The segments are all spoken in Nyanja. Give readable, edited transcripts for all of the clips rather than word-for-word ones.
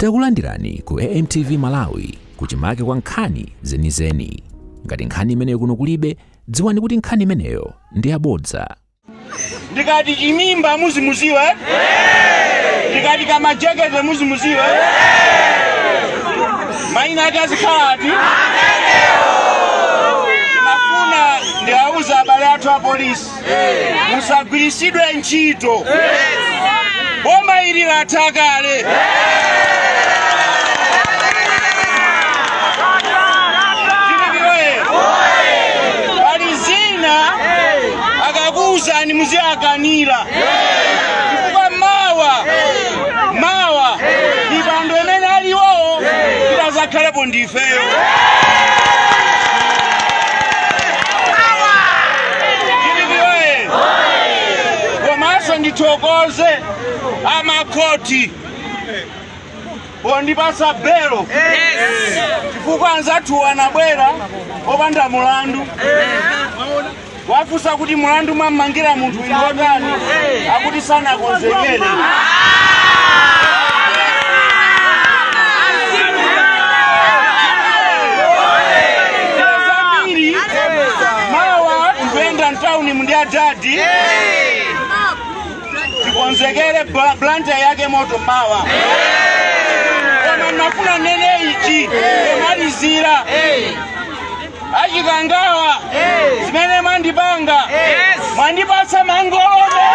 Takulandirani ku AMTV Malawi kuchimake kwa nkhani zenizeni. Ngati nkhani imeneyo kuno kulibe, dziwani kuti nkhani imeneyo ndi yabodza. Ndikati chimimba muzimuziwa, eh? Ndikati kamajekete muzimuziwa, eh? Maina ake azikhala ati ndimafuna ndiwauza abale athu a polisi, musagwirisidwe ntchito. Boma ili latha kale. Pali zina akakuwuzani muziakanira, chifukwa mawa mawa mipando imene aliwowo itazakhalepo ndifeyo. DPP Komanso ndithokoze amakhoti pondipasa belo, chifukwa anzathu anabwera opanda mulandu. Wafunsa kuti mulandu mwammangira munthu ndi wotani, akuti sanakonzekere. Zambiri mawa tikuyenda mtawuni ndi adadi, tikonzekere Blantyre yake moto mawa. Koma ndinafuna nene ichi pomalizira: achikangawa, zimene mwandipanga, mwandipatsa mangolome.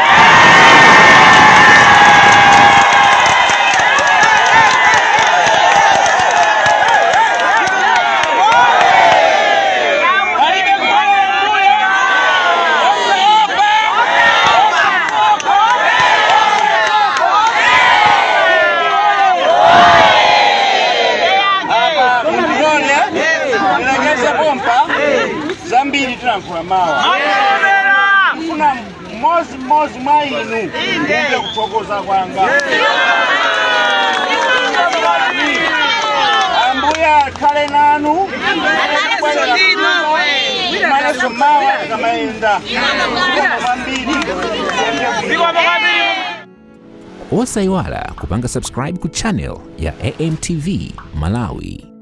Palibe kubwerera mbuyo, osaopa. Apa mundilole ndilekeze pompa, zambiri tilankhula mawa. Mfuna mmodzi mmodzi mwa inu mumve kuthokoza kwanga. Ambuye akhale nanu maneso mawa tikamayenda kwambiri. Osayiwala kupanga subscribe ku channel ya AMTV Malawi.